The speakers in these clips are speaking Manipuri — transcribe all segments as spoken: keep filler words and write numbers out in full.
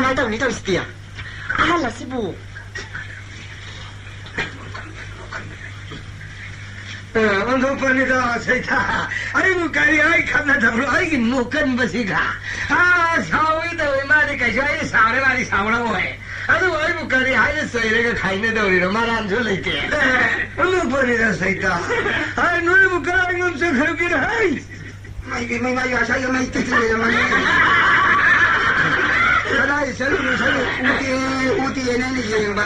ꯀꯃꯥꯏ ꯇꯧꯅꯤ ꯇꯧꯔꯤꯁꯤꯗꯤ? ꯑꯍꯜ ꯑꯁꯤꯕꯨ꯫ ꯑ, ꯑꯣꯟꯊꯣꯛꯄꯅꯤꯗ, ꯁꯩꯇꯥ꯫ ꯑꯩꯕꯨ ꯀꯔꯤ ꯍꯥꯏ ꯈꯠꯅꯗꯕ꯭ꯔꯣ? ꯑꯩꯒꯤ ꯅꯣꯛꯀꯟꯕꯁꯤꯒ꯫ ꯑꯥ, ꯁꯥꯎꯒꯦ ꯇꯧꯋꯦ꯫ ꯃꯥꯗꯤ ꯀꯩꯁꯨ ꯑꯩ ꯁꯥꯎꯔꯦ, ꯃꯥꯗꯤ ꯁꯥꯎꯔꯛꯑꯣꯏ꯫ ꯑꯗꯨꯕꯨ ꯑꯩꯕꯨ ꯀꯔꯤ ꯍꯥꯏꯅ ꯆꯩꯔꯒ ꯈꯥꯏꯅꯗꯧꯔꯤꯅꯣ? ꯃꯔꯥꯟꯁꯨ ꯂꯩꯇꯦ꯫ ꯑꯦ, ꯑꯣꯟꯊꯣꯛꯄꯅꯤꯗ, ꯁꯩꯇꯥ꯫ ꯍꯥꯏ, ꯅꯣꯏꯕꯨ ꯀꯔꯥꯏ ꯉꯝ ꯆꯠꯈ꯭ꯔꯒꯦ, ꯍꯥꯏ? ꯃꯩꯒꯤ ꯃꯩ, ꯃꯩ ꯉꯁꯥꯏꯒꯤ ꯃꯩ ꯇꯤꯛꯇꯤ ꯂꯩꯔꯝꯃꯅꯤ꯫ ꯀꯗꯥꯏ ꯆꯠꯂꯨꯅꯣ, ꯆꯠꯂꯨ, ꯎꯗꯦ, ꯎꯗꯦꯅ ꯑꯩꯅ ꯌꯦꯡꯕ꯫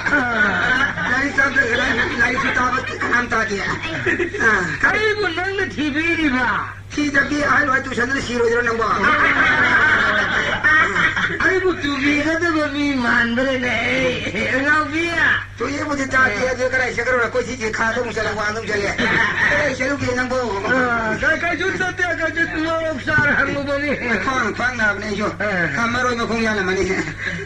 ꯂꯥꯏꯔꯤꯛ ꯇꯥꯛꯇ-, ꯂꯥꯏꯔꯤꯛ, ꯂꯥꯏꯔꯤꯛꯁꯨ ꯇꯥꯕ ꯀꯅꯥꯝ ꯇꯥꯗꯦ꯫ ꯑꯥ꯫ ꯀꯔꯤꯕꯨ ꯅꯪꯅ ꯊꯤꯕꯤꯔꯤꯕ? ꯊꯤꯗꯕꯤ ꯑꯍꯜ ꯍꯣꯏ ꯇꯨꯁꯟꯗꯅ ꯁꯤꯔꯣꯏꯗ꯭ꯔꯣ ꯅꯪꯕꯣ? ꯑꯩꯕꯨ ꯇꯨꯕꯤꯒꯗꯕ ꯃꯤ ꯃꯥꯟꯕ꯭ꯔꯅꯦ? ꯑꯉꯥꯎꯕꯤ! ꯇꯨꯌꯦꯕꯨꯗꯤ ꯇꯥꯗꯦ, ꯑꯗꯨ ꯀꯗꯥꯏ ꯆꯠꯈ꯭ꯔꯕꯅꯣ? ꯑꯩꯈꯣꯏ ꯁꯤꯁꯦ ꯈꯥꯗ ꯑꯃꯨꯛ ꯆꯠꯂ ꯋꯥꯡꯗ ꯑꯃꯨꯛ ꯆꯠꯂꯦ꯫ ꯀꯗꯥꯏ ꯆꯠꯂꯨꯒꯦ ꯅꯪꯕꯣ? ꯑ, ꯀ-, ꯀꯩꯁꯨ ꯆꯠꯇꯦ, ꯀꯩꯁꯨ ꯃꯣꯔꯣꯛ ꯆꯥꯔ ꯍꯪꯉꯨꯕꯅꯤ꯫ ꯈ꯭ꯋꯥꯡ, ꯈ꯭ꯋꯥꯡ ꯅꯥꯕꯅꯦ ꯑꯩꯁꯨ꯫ ꯑ꯫ ꯑ, ꯃꯔꯣꯏ ꯃꯈꯣꯡ ꯌꯥꯜꯂꯝꯃꯅꯤ꯫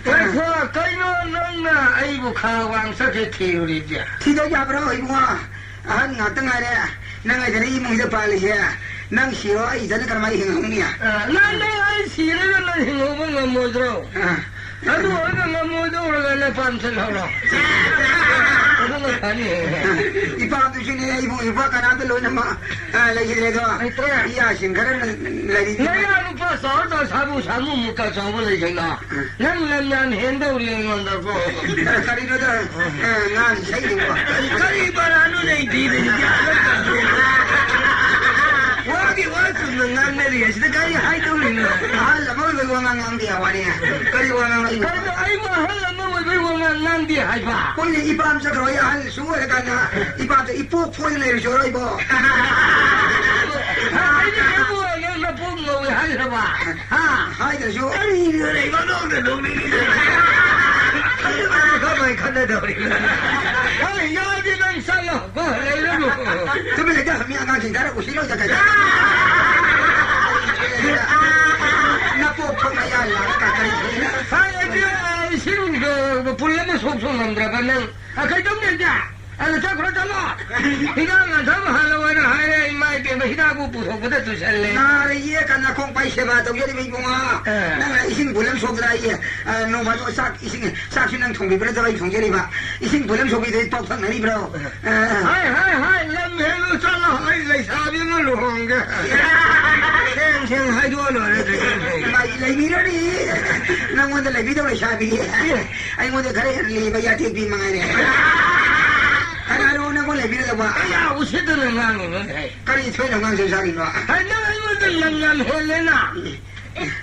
ꯉꯥꯏꯈꯣ, ꯀꯩꯅꯣ ꯅꯪꯅ ꯑꯩꯕꯨ ꯈꯥ ꯋꯥꯡ ꯆꯠꯈ꯭ꯔꯦ ꯊꯤꯔꯨꯔꯤꯁꯦ? ꯊꯤꯗ ꯌꯥꯕ꯭ꯔꯣ ꯏꯕꯨꯡꯉꯣ? ꯑꯍꯟ ꯉꯥꯛꯇ ꯉꯥꯏꯔꯦ꯫ ꯅꯪ ꯍꯥꯏꯗꯅ ꯏꯃꯨꯡꯁꯤꯗ ꯄꯥꯜꯂꯤꯁꯦ꯫ ꯅꯪ ꯁꯤꯔꯣ, ꯑꯩ ꯏꯊꯟꯗ ꯀꯔꯝꯍꯥꯏꯅ ꯍꯤꯡꯍꯧꯅꯤ? ꯑ, ꯅꯪ, ꯅꯪ ꯑꯩ ꯁꯤꯔꯒ ꯅꯪ ꯍꯤꯡꯍꯧꯕ ꯉꯝꯃꯣꯏꯗ꯭ꯔꯣ? ꯑ꯫ ꯑꯗꯨ ꯑꯣꯏꯔꯒ ꯉꯝꯃꯣꯏꯗꯧꯔꯒ ꯅꯄꯥꯝ ꯆꯠꯍꯧꯔꯣ꯫ ꯑꯗꯨꯅ ꯐꯅꯤ꯫ ꯏꯄꯥꯗꯨꯁꯨꯅꯦ, ꯏꯕꯨꯡ ꯏꯄ꯭ꯋꯥ ꯀꯅꯥꯝꯇ ꯂꯣꯏꯅꯃꯛ, ꯑ, ꯂꯩꯈꯤꯗ꯭ꯔꯦꯗꯣ꯫ ꯂꯩꯇ꯭ꯔꯦ? ꯏꯌꯥꯁꯤꯡ ꯈꯔ ꯂꯩꯔꯤ꯫ ꯅꯌꯥ ꯅꯨꯄꯥ ꯆꯥꯎꯔ ꯆꯥꯎꯔ ꯁꯥꯃꯨ, ꯁꯥꯃꯨ ꯃꯨꯛꯀ ꯆꯥꯎꯕ ꯂꯩ ꯀꯩꯅꯣ꯫ ꯅꯪ ꯂꯝ ꯌꯥꯝ ꯍꯦꯟꯗꯧꯔꯤ ꯑꯩꯉꯣꯟꯗꯀꯣ꯫ ꯀꯔꯤꯅꯣꯗ, ꯑ, ꯉꯥꯡ ꯁꯩꯗꯨꯕꯣ? ꯀꯔꯤ ꯕꯔꯥꯅꯣ ꯅꯪ ꯊꯤꯔꯤꯁꯤꯗꯤ? ꯋꯥꯒꯤ ꯋꯥ ꯆꯨꯝꯅ ꯉꯥꯡꯅꯔꯤ ꯑꯁꯤꯗ ꯀꯔꯤ ꯍꯥꯏꯗꯧꯔꯤꯅꯣ? ꯑꯍꯜ ꯑꯃ ꯑꯣꯏꯕꯒꯤ ꯋꯥꯉꯥꯡ ꯉꯥꯡꯗꯦ ꯍꯥꯏꯕ ꯋꯥꯅꯤ꯫ ꯀꯔꯤ ꯋꯥꯉꯥꯡ ꯉꯥꯡ-, ꯀꯔꯤꯅꯣ ꯑꯩꯕꯨ ꯑꯍꯜ ꯑꯃ ꯑꯣꯏꯕꯒꯤ ꯋꯥꯉꯥꯡ ꯉꯥꯡꯗꯦ ꯍꯥꯏꯕ? ꯍꯣꯏꯅꯦ, ꯏꯄꯥꯝ ꯆꯠꯈ꯭ꯔꯣ, ꯑꯩ ꯑꯍꯜ ꯁꯨꯝ ꯑꯣꯏꯔꯀꯥꯟꯗ ꯏꯄꯥꯝꯗ ꯏꯄꯣꯛ ꯐꯣꯏꯅ ꯂꯩꯔꯨꯁꯨ ꯑꯣꯏꯕꯣ꯫ ꯑꯩꯅ ꯅꯪꯕꯨ ꯅꯪ ꯅꯄꯣꯛ ꯉꯧꯏ ꯍꯥꯏꯈ꯭ꯔꯕ? ꯍꯥ? ꯍꯥꯏꯗ꯭ꯔꯁꯨ꯫ ꯀꯔꯤꯅꯣ ꯂꯩꯕ ꯅꯣꯡꯗ ꯅꯣꯡꯅꯤꯡꯉꯤꯗ? ꯀꯃꯥꯏ ꯈꯠꯅꯗꯧꯔꯤꯅꯣ? ꯍꯣꯏ, ꯌꯥꯔꯗꯤ ꯅꯪ ꯆꯠꯂꯣ꯫ ꯀꯣ, ꯂꯩꯔꯅꯨ꯫ ꯇꯨꯃꯤꯟ ꯂꯩꯇꯦ, ꯃꯤ ꯑꯉꯥꯡꯁꯤꯡ ꯈꯔ ꯎꯁꯤꯠꯂꯣꯏꯗ ꯀꯩꯅꯣ꯫ ꯅꯄꯣꯛ ꯊꯣꯛꯅ ꯌꯥꯜꯂꯒ ꯀꯔꯤ ꯍꯥꯏ, ꯑꯗꯨ, ꯏꯁꯤꯡ, ꯄꯨꯜ ꯑꯃ ꯁꯣꯛ ꯁꯣꯛ ꯉꯝꯗ꯭ꯔꯕ ꯅꯪ? ꯑ, ꯀꯩꯗꯧꯅꯦꯒꯦ? ꯑꯗꯨ ꯆꯠꯈ꯭ꯔꯣ, ꯆꯠꯂꯣ꯫ ꯍꯤꯗꯥꯛ ꯂꯥꯡꯊꯛ ꯍꯥꯜꯂꯣ ꯍꯥꯏꯅ ꯍꯥꯏꯔꯦ꯫ ꯏꯃꯥ ꯏꯕꯦꯝꯃ, ꯍꯤꯗꯥꯛꯄꯨ ꯄꯨꯊꯣꯛꯄꯗ ꯇꯨꯁꯜꯂꯦ꯫ ꯅꯥꯔ ꯌꯦꯛ ꯀꯟꯅ ꯈꯣꯡꯄꯥꯏ ꯁꯦꯕꯥ ꯇꯧꯖꯔꯤꯕ ꯏꯕꯨꯡꯉꯣ꯫ ꯑꯦ꯫ ꯅꯪꯅ ꯏꯁꯤꯡ ꯕꯣꯇꯜ ꯑꯃ ꯁꯣꯛꯇꯅ ꯑꯩ, ꯑ, ꯅꯣꯡ ꯐꯥꯗꯣꯛ ꯆꯥꯛ ꯏꯁꯤꯡ, ꯆꯥꯛꯁꯨ ꯅꯪ ꯊꯣꯡꯕꯤꯕ꯭ꯔꯥ ꯅꯠꯇ꯭ꯔꯒ ꯑꯩ ꯊꯣꯡꯖꯔꯤꯕ? ꯏꯁꯤꯡ ꯕꯣꯇꯜ ꯑꯃ ꯁꯣꯛꯄꯤꯗꯣ ꯑꯩ ꯄꯥꯎ ꯊꯛꯅꯔꯤꯕ꯭ꯔꯣ? ꯑꯦ꯫ ꯍꯥꯏ, ꯍꯥꯏ, ꯍꯥꯏ, ꯂꯝ ꯍꯦꯜꯂꯨ ꯆꯠꯂꯣ, ꯑꯩ ꯂꯩꯁꯥꯕꯤ ꯑꯃ ꯂꯨꯍꯣꯡꯒꯦ꯫ ꯁꯦꯡ ꯁꯦꯡ ꯍꯥꯏꯗꯣꯛꯑ ꯂꯣꯏꯔꯦ ꯀꯩꯗꯧꯔꯒꯦ? ꯂꯩ-, ꯂꯩꯕꯤꯔꯅꯤ꯫ ꯅꯪꯉꯣꯟꯗ ꯂꯩꯕꯤꯗꯧ ꯂꯩꯁꯥꯕꯤ꯫ ꯑꯦ꯫ ꯑꯩꯉꯣꯟꯗ ꯈꯔ ꯍꯦꯟꯅ ꯂꯤꯕ ꯌꯥꯇꯦꯛꯄꯤ ꯃꯉꯥꯏꯔꯦ꯫ ꯀꯅꯥꯅꯣ ꯅꯪꯉꯣꯟꯗ ꯂꯩꯕꯤꯔꯗꯧꯕ? ꯑꯩ ꯌꯥ ꯎꯁꯤꯠꯇꯅ ꯉꯥꯡꯉꯤꯅꯣ ꯍꯦ꯫ ꯀꯔꯤ ꯊꯣꯏꯅ ꯉꯥꯡꯖꯩ ꯁꯥꯔꯤꯅꯣ? ꯍꯥꯏ, ꯅꯪ ꯑꯩꯉꯣꯟꯗ ꯂꯝ ꯌꯥꯝ ꯍꯦꯜꯂꯦꯅ꯫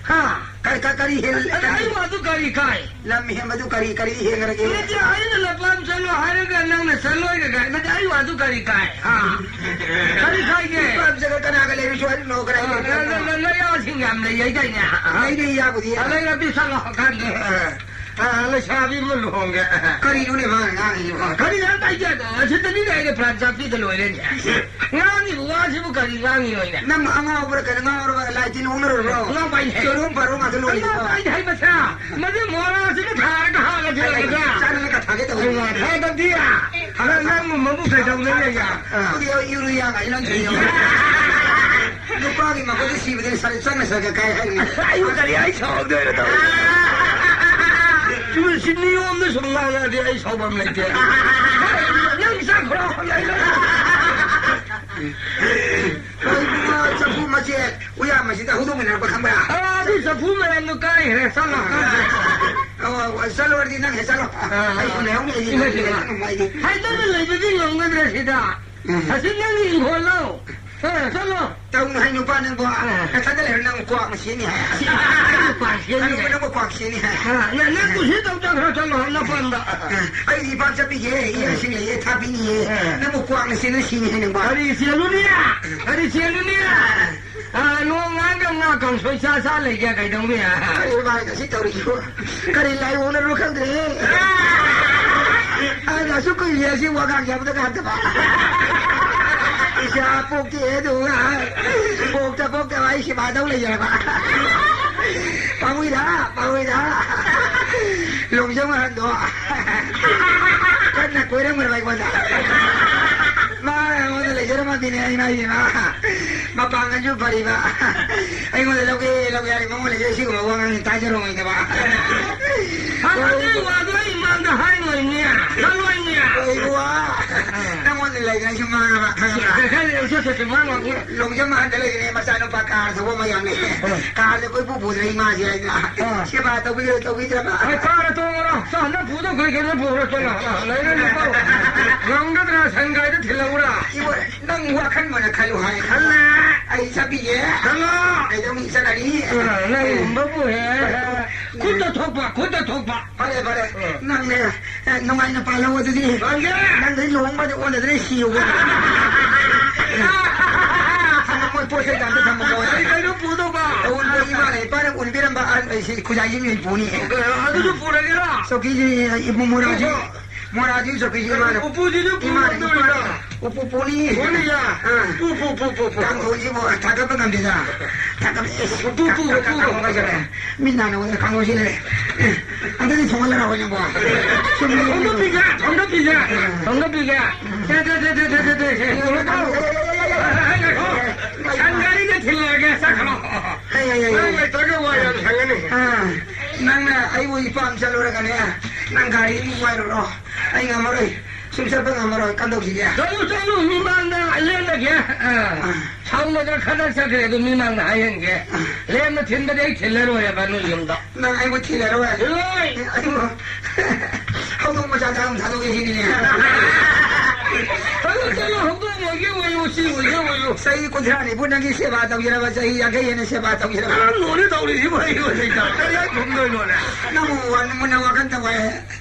ꯍꯥ? ꯀꯔꯤ, ꯀ-, ꯀꯔꯤ ꯍꯦꯜ-, ꯑꯗ ꯑꯩ ꯋꯥꯗꯨ ꯀꯔꯤ ꯀꯥꯏ? ꯂꯝ ꯍꯦꯟꯕꯗꯨ ꯀꯔꯤ, ꯀꯔꯤ ꯍꯦꯟꯈ꯭ꯔꯒꯦ? ꯅꯠꯇꯦ, ꯑꯩꯅ ꯂꯝꯄꯥꯛ ꯆꯠꯂꯣ ꯍꯥꯏꯔꯒ ꯅꯪꯅ ꯆꯠꯂꯣꯏꯒ ꯀꯥꯏ? ꯅꯠꯇꯦ, ꯑꯩ ꯋꯥꯗꯨ ꯀꯔꯤ ꯀꯥꯏ? ꯍꯥ? ꯀꯔꯤ ꯀꯥꯏꯒꯦ? ꯂꯝꯄꯥꯛ ꯆꯠꯂ ꯀꯅꯥꯒ ꯂꯩꯔꯨꯁꯨ ꯍꯥꯏꯔꯤꯅꯣ? ꯀꯅꯥꯒ ꯑ, ꯂꯩꯔꯨꯁꯨ ꯅ-, ꯍꯥꯏꯔꯤꯅꯣ? ꯅ-, ꯅ-, ꯅꯌꯥꯁꯤꯡ ꯌꯥꯝ ꯂꯩ ꯍꯥꯏꯗꯥꯏꯅꯦ? ꯂꯩꯔꯦ, ꯏꯌꯥꯕꯨꯗꯤ꯫ ꯑ, ꯂꯩꯔꯗꯤ ꯆꯠꯂꯣ ꯀꯥꯟꯗ꯫ ꯑ, ꯂꯩꯁꯥꯕꯤ ꯑꯃ ꯂꯨꯍꯣꯡꯒꯦ꯫ ꯀꯔꯤꯅꯣꯅꯦ ꯃꯥꯅ ꯉꯥꯡꯉꯤꯁꯤꯕꯣ? ꯀꯔꯤ ꯉꯥꯡ ꯇꯥꯏꯗꯦ? ꯑꯁꯤꯗꯅꯤꯅꯦ ꯑꯩꯅ ꯄ꯭ꯔꯥꯟ ꯆꯥꯛꯄꯤꯗ ꯂꯣꯏꯔꯦꯅꯦ꯫ ꯉꯥꯡꯉꯤꯕ ꯋꯥꯁꯤꯕꯨ ꯀꯔꯤ ꯉꯥꯡꯉꯤꯅꯣꯅꯦ? ꯅꯪ ꯑꯉꯥꯎꯕ꯭ꯔꯥ ꯀꯩꯅꯣ? ꯉꯥꯎꯔꯕ? ꯂꯥꯏ ꯇꯤꯟ ꯑꯣꯛꯅꯔꯨꯔꯕ꯭ꯔꯣ? ꯉꯥꯎꯕ ꯍꯥꯏꯅꯦ꯫ ꯆꯣꯔꯨꯝ ꯄꯥꯔꯨꯝ ꯉꯥꯛꯇ ꯂꯣꯏꯔꯤꯕꯣ? ꯉꯥꯎꯕ ꯍꯥꯏꯅꯦ, ꯍꯩ ꯃꯆꯥ꯫ ꯃꯗꯨ ꯃꯣꯔꯥꯁꯤꯒ ꯊꯥꯔꯒ ꯍꯥꯜꯂꯒꯦ ꯍꯥꯏꯕꯗ꯫ ꯆꯥꯅꯕ ꯀꯊꯥꯒꯦ ꯇꯧꯕꯅꯤ꯫ ꯑꯩ ꯋꯥ ꯊꯥꯗꯕꯗꯤ꯫ ꯍꯥ? ꯅꯪ ꯅꯪꯕꯨ ꯃꯕꯨ ꯀꯩꯗꯧꯅ ꯂꯩꯒꯦ? ꯑ꯫ ꯑꯗꯨꯗꯤ ꯑꯩ ꯏꯔꯨ ꯌꯥ ꯀꯥꯏ ꯅꯪ ꯊꯣꯏꯗꯧ꯫ ꯅꯨꯄꯥꯒꯤ ꯃꯈꯨꯠꯇ ꯁꯤꯕꯗꯤ ꯁꯔ-, ꯆꯪꯅ ꯁꯔꯒ ꯀꯥꯏ ꯍꯥꯏꯔꯤꯅꯤ꯫ ꯑꯩꯕꯨ ꯀꯔꯤ ꯑꯩ ꯁꯥꯎꯗꯣꯏꯅꯣ ꯇꯧꯔꯤ? ꯆꯨꯝꯅ ꯁꯤ ꯅꯤꯌꯣꯝꯗ ꯁꯨꯝ ꯉꯥꯡꯉꯛꯑꯗꯤ ꯑꯩ ꯁꯥꯎꯐꯝ ꯂꯩꯇꯦ꯫ ꯅꯪ ꯆꯠꯈ꯭ꯔꯣ꯫ ꯍꯣꯏ, ꯏꯕꯨꯡꯉꯣ, ꯆꯐꯨ ꯃꯆꯦꯠ ꯎꯌꯥꯟ ꯃꯁꯤꯗ ꯍꯧꯗꯣꯛꯃꯤꯟꯅꯔꯛꯄ ꯈꯪꯕ꯭ꯔꯥ? ꯑꯥ, ꯑꯗꯨ ꯆꯐꯨ ꯃꯌꯥꯝꯗꯣ ꯀꯥꯏꯈ꯭ꯔꯦ, ꯆꯠꯂꯣ꯫ ꯑꯣ, ꯆꯠꯂꯨꯔꯗꯤ ꯅꯪ ꯍꯦꯛ ꯆꯠꯂꯣ꯫ ꯑꯥ, ꯑꯩꯁꯨ ꯂꯩꯍꯧꯅꯤ, ꯑꯩꯗꯤ ꯏꯃꯥ, ꯏꯃꯥ꯫ ꯂꯩꯍꯧꯅꯤ, ꯑꯩꯗꯤ꯫ ꯍꯥꯏꯗꯅ ꯂꯩꯕꯗꯤ ꯉꯝꯒꯗ꯭ꯔꯦ ꯁꯤꯗ꯫ ꯎꯝ꯫ ꯑꯁꯤ ꯅꯪꯒꯤ ꯏꯪꯈꯣꯜꯂꯣ? ꯑꯥ, ꯆꯠꯂꯣ꯫ ꯇꯧꯅꯨ ꯍꯥꯏ ꯅꯨꯄꯥ ꯅꯪꯕꯣ꯫ ꯑꯥ꯫ ꯅꯊꯟꯗ ꯂꯩꯔ ꯅꯪ ꯀ꯭ꯋꯥꯛꯅ ꯁꯤꯅꯤ ꯍꯥꯏ꯫ ꯀ꯭ꯋꯥꯛ ꯁꯤꯅꯤ ꯍꯥꯏ꯫ ꯅꯪꯕꯨ ꯀ꯭ꯋꯥꯛ ꯁꯤꯅꯤ ꯍꯥꯏ꯫ ꯑꯥ, ꯅꯪ, ꯅꯪ ꯀꯨꯁꯤ ꯇꯧ ꯆꯠꯈ꯭ꯔꯣ, ꯆꯠꯂꯣ, ꯅꯄꯥꯝꯗ꯫ ꯑꯥ, ꯑꯩꯗꯤ ꯏꯄꯥꯝ ꯆꯠꯄꯤꯒꯦ, ꯏꯌꯥꯁꯤꯡ ꯂꯩꯌꯦ, ꯊꯥꯕꯤꯅꯤꯌꯦ꯫ ꯑꯥ꯫ ꯅꯪꯕꯨ ꯀ꯭ꯋꯥꯛꯅ ꯁꯤꯅ ꯁꯤꯅꯤ ꯍꯥꯏ ꯅꯪꯕꯣ꯫ ꯀꯔꯤ ꯆꯦꯜꯂꯨꯅꯤ? ꯀꯔꯤ ꯆꯦꯜꯂꯨꯅꯤ? ꯑꯥ, ꯅꯣꯡ ꯉꯥꯟꯗ ꯉꯥ ꯀꯥꯡꯁꯣꯏ ꯆꯥ ꯆꯥ ꯂꯩꯒꯦ ꯀꯩꯗꯧꯅꯤ? ꯀꯔꯤ ꯃꯥꯏ ꯉꯁꯤ ꯇꯧꯔꯤꯁꯤꯕꯨ? ꯀꯔꯤ ꯂꯥꯏꯑꯣꯡꯅꯔꯣ ꯈꯪꯗ꯭ꯔꯦ꯫ ꯑꯩꯅ ꯑꯁꯨꯛ ꯀꯨꯏꯔꯦ ꯑꯁꯤ ꯋꯥꯉꯥꯡ ꯌꯥꯕꯗ ꯉꯥꯛꯇꯕ꯫ ꯏꯆꯥ ꯄꯣꯛꯇꯦ ꯑꯗꯨꯒ ꯄꯣꯛꯇ ꯄꯣꯛꯇꯕ ꯑꯩ ꯁꯤꯕꯥꯗꯧ ꯂꯩꯖꯔꯕ꯫ ꯄꯥꯝꯃꯨꯏꯗ, ꯄꯥꯝꯃꯨꯏꯗ꯫ ꯂꯣꯡꯖꯝ ꯑꯍꯟꯗꯣ ꯀꯟꯅ ꯀꯣꯏꯔꯝꯈ꯭ꯔꯕ ꯑꯩꯉꯣꯟꯗ꯫ ꯃꯥ ꯑꯩꯉꯣꯟꯗ ꯂꯩꯖꯔꯝꯃꯗꯤꯅꯦ, ꯑꯩꯅ ꯍꯥꯏꯁꯦ, ꯃꯥ ꯃꯄꯥꯡꯒꯜꯁꯨ ꯐꯔꯤꯕ꯫ ꯑꯩꯉꯣꯟꯗ ꯂꯧꯒꯦ, ꯂꯧꯒꯦ ꯍꯥꯏꯔꯦ, ꯃꯉꯣꯟꯗ ꯂꯩꯖꯔ ꯁꯤꯒꯨꯝꯕ ꯋꯥ ꯉꯥꯡꯁꯤ ꯇꯥꯖꯔꯝꯃꯣꯏꯗꯕ꯫ ꯑꯗꯨꯒꯤ ꯋꯥꯗꯣ ꯑꯩ ꯏꯃꯥꯡꯗ ꯍꯥꯏꯔꯣꯏꯅꯦ, ꯆꯠꯂꯣꯏꯅꯦ꯫ ꯑꯣꯏꯕ ꯋꯥ꯫ ꯅꯪꯉꯣꯟꯗ ꯂꯩꯈ꯭ꯔꯦ, ꯑꯩꯁꯨ ꯃꯥꯡꯉꯕ, ꯈꯪꯉꯕ? ꯂꯣꯡꯖꯝ ꯑꯍꯟꯗ ꯂꯩꯔꯤꯅꯦ, ꯃꯆꯥꯅꯨꯄꯥ ꯀꯥꯔ ꯊꯧꯕ ꯑꯃ ꯌꯥꯝꯃꯦ꯫ ꯀꯥꯔꯁꯦ ꯀꯣꯏꯄꯨ ꯄꯨꯗ꯭ꯔꯦ ꯏꯃꯥꯁꯦ ꯍꯥꯏꯅ꯫ ꯁꯦꯕꯥ ꯇꯧꯕꯤꯔ ꯇꯧꯕꯤꯗ꯭ꯔꯕ꯫ ꯑꯩ ꯀꯥꯔ ꯇꯣꯡꯉꯔꯣ꯫ ꯆꯥꯅ ꯄꯨꯗꯧ ꯀꯩ ꯀꯩꯅꯣ ꯄꯨꯔ ꯆꯠꯂꯣ꯫ ꯂꯩꯔ ꯂꯩꯔꯣ꯫ ꯉꯝꯒꯗ꯭ꯔꯥ? ꯁꯟ ꯒꯥꯔꯤꯗ ꯊꯤꯜꯂꯛꯎꯔꯥ? ꯏꯕꯣ, ꯅꯪ ꯋꯥꯈꯜ ꯃꯨꯟꯅ ꯈꯜꯂꯨ ꯍꯥꯏ꯫ ꯈꯜꯂꯦ꯫ ꯑꯩ ꯆꯠꯄꯤꯒꯦ꯫ ꯈꯜꯂꯣ꯫ ꯀꯩꯗꯧꯅꯤ ꯆꯠꯂꯅꯤ? ꯑ, ꯅꯪꯒꯨꯝꯕꯕꯨ ꯍꯦ꯫ ꯈꯨꯠꯇ ꯊꯣꯛꯄ, ꯈꯨꯠꯇ ꯊꯣꯛꯄ꯫ ꯐꯔꯦ, ꯐꯔꯦ꯫ ꯑ꯫ ꯅꯪꯅꯦ, ꯑꯦ, ꯅꯨꯡꯉꯥꯏꯅ ꯄꯥꯜꯍꯧ ꯑꯗꯨꯗꯤ꯫ ꯄꯥꯜꯒꯦ꯫ ꯅꯪꯗꯤ ꯂꯨꯍꯣꯡꯕꯗꯤ ꯑꯣꯟꯗꯗꯅ ꯁꯤꯌꯨꯕ꯫ ꯊꯝꯃꯝꯃꯣꯏ, ꯄꯣꯠ ꯆꯩ ꯀꯥꯟꯗ ꯊꯝꯃꯝꯃꯣꯏ꯫ ꯀꯔꯤ ꯀꯩꯅꯣ ꯄꯨꯗꯧꯕ? ꯑꯋꯨꯟꯄꯣꯠ ꯏꯃꯥꯅ ꯏꯄꯥꯅ ꯎꯟꯕꯤꯔꯝꯕ ꯑ, ꯑꯩꯁꯤ ꯈꯨꯖꯥꯏꯁꯤ ꯃꯤ ꯄꯨꯅꯤ꯫ ꯑ, ꯑꯗꯨꯁꯨ ꯄꯨꯔꯒꯦꯔꯥ? ꯆꯧꯀꯤꯁꯤ, ꯏꯕꯨꯡ ꯃꯣꯔꯥꯁꯤ, ꯃꯣꯔꯥꯁꯤ ꯆꯧꯀꯤꯁꯤ ꯏꯃꯥꯅ, ꯎꯄꯨꯁꯤꯁꯨ ꯏꯃꯥꯅ, ꯄꯨꯔꯗꯣꯏꯔꯥ? ꯏꯃꯥꯅ ꯎꯄꯨ ꯄꯨꯅꯤ꯫ ꯄꯨꯅꯤꯌꯥ? ꯑ꯫ ꯄꯨ, ꯄꯨ, ꯄꯨ, ꯄꯨ, ꯄꯨ꯫ ꯀꯥꯡꯈꯧꯁꯤꯕꯨ ꯊꯥꯡꯒꯠꯄ ꯉꯝꯗꯦꯗ꯫ ꯊꯥꯡꯒꯠꯄ, ꯑꯦꯁ, ꯄꯨ, ꯄꯨ, ꯄꯨ, ꯄꯨ꯫ ꯀꯥꯡꯈꯧ ꯍꯥꯏꯖꯔꯦ꯫ ꯃꯤꯠ ꯅꯥꯅꯕꯗ ꯀꯥꯡꯈꯧꯁꯤ ꯂꯩꯔꯦ꯫ ꯑꯦ, ꯑꯗꯨꯗꯤ ꯊꯣꯡꯍꯜꯂꯔ ꯑꯩꯈꯣꯏꯅꯀꯣ꯫ ꯊꯣꯡꯗꯣꯛꯄꯤꯒꯦ, ꯊꯣꯡꯗꯣꯛꯄꯤꯒꯦ, ꯊꯣꯡꯗꯣꯛꯄꯤꯒꯦ꯫ ꯁꯦ, ꯁꯦ, ꯁꯦ, ꯁꯦ, ꯁꯦ, ꯁꯦ, ꯁꯦ, ꯌꯦꯡꯉꯨꯀꯣ꯫ ꯁꯟꯒꯥꯔꯤꯗ ꯊꯤꯜꯂꯛꯑꯒꯦ, ꯆꯠꯈ꯭ꯔꯣ꯫ ꯑꯩ, ꯑꯩ, ꯑꯩ, ꯅꯪ ꯑꯩ꯫ ꯂꯩꯇ꯭ꯔꯒ ꯋꯥ ꯌꯥꯝ ꯁꯪꯒꯅꯤ꯫ ꯑꯥ, ꯅꯪꯅ ꯑꯩꯕꯨ ꯏꯄꯥꯝ ꯆꯠꯂꯨꯔꯒꯅꯦ, ꯅꯪ ꯒꯥꯔꯤ ꯑꯃꯨꯛ ꯋꯥꯏꯔꯨꯔꯣ꯫ ꯑꯩ ꯉꯝꯃꯔꯣꯏ꯫ ꯁꯨꯝ ꯆꯠꯄ ꯉꯝꯃꯔꯣꯏ꯫ ꯀꯝꯗꯧꯁꯤꯒꯦ? ꯆꯠꯂꯨ, ꯆꯠꯂꯨ, ꯃꯤꯃꯥꯡꯗ ꯂꯦꯞꯂꯒꯦ꯫ ꯑꯥ, ꯑꯥ꯫ ꯁꯥꯎꯅꯗꯅ ꯈꯗꯛ ꯆꯠꯈ꯭ꯔꯦ, ꯑꯗꯨ ꯃꯤꯃꯥꯡꯗ ꯍꯥꯏꯍꯟꯒꯦ꯫ ꯑꯥ꯫ ꯂꯦꯝꯅ ꯊꯤꯟꯕꯗꯤ ꯑꯩ ꯊꯤꯜꯂꯔꯣꯏꯕ ꯅꯣꯏ ꯌꯨꯝꯗ꯫ ꯅꯪ ꯑꯩꯕꯨ ꯊꯤꯜꯂꯔꯣꯏ? ꯊꯤꯜꯂꯣꯏ꯫ ꯑꯦ, ꯑꯩꯕꯨ ꯍꯧꯗꯣꯡ ꯃꯆꯥꯗ ꯑꯃꯨꯛ ꯊꯥꯗꯣꯛꯀꯦ ꯁꯤꯅꯤꯅꯦ꯫ ꯆꯠꯂꯣ, ꯆꯠꯂꯣ, ꯍꯧꯗꯣꯡ ꯑꯣꯏꯒꯦ ꯑꯣꯏꯌꯨ, ꯎꯆꯤ ꯑꯣꯏꯒꯦ ꯑꯣꯏꯌꯨ꯫ ꯆꯍꯤ ꯀꯨꯟꯊ꯭ꯔꯥ ꯅꯤꯐꯨ ꯅꯪꯒꯤ ꯁꯦꯕꯥ ꯇꯧꯖꯔꯕ, ꯆꯍꯤ ꯌꯥꯡꯈꯩ ꯍꯦꯟꯅ ꯁꯦꯕꯥ ꯇꯧꯖꯔꯕ꯫ ꯀꯔꯝ ꯂꯣꯏꯔꯦ ꯇꯧꯔꯤꯁꯤꯕꯨ ꯑꯩ ꯍꯧꯖꯤꯛꯇ? ꯀꯔꯤ ꯍꯥꯏ ꯐꯨꯝꯗꯣꯏꯅꯣꯅꯦ? ꯅꯪꯕꯨ ꯋꯥ-, ꯃꯨꯟꯅ ꯋꯥꯈꯜ ꯇꯧ ꯍꯥꯏ꯫